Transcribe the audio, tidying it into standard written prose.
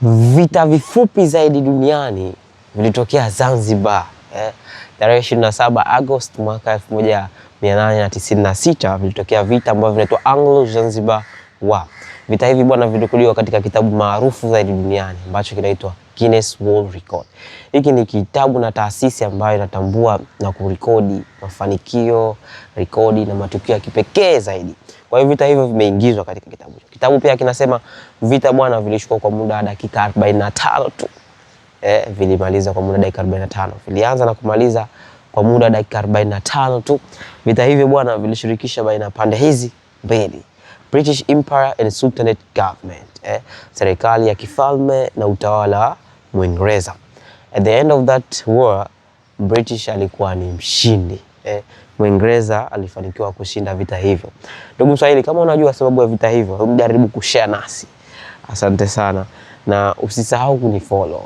Vita vifupi zaidi duniani vilitokea Zanzibar, tarehe 27 Agosti mwaka 1896 vilitokea vita ambavyo vinaitwa Anglo Zanzibar War. Vita hivi bwana vilirekodiwa katika kitabu maarufu zaidi duniani ambacho kinaitwa Guinness World Record. Hiki ni kitabu na taasisi ambayo inatambua na kurekodi mafanikio, rekodi na matukio ya kipekee zaidi. Kwa hiyo vita hivyo vimeingizwa katika kitabu hicho. Kitabu pia kinasema vita bwana vilichukua kwa muda wa dakika 45 tu. Vilimaliza kwa muda wa dakika 45. Vilianza na kumaliza kwa muda wa dakika 45 tu. Vita hivyo bwana vilishirikisha baina ya pande hizi mbili, British Empire and Sultanate Government, serikali ya kifalme na utawala wa Mwingereza. At the end of that war, British alikuwa ni mshindi. Mwingereza alifanikiwa kushinda vita hivyo. Ndugu Mswahili, kama unajua sababu ya vita hivyo, hebu jaribu kushare nasi. Asante sana na usisahau kunifollow.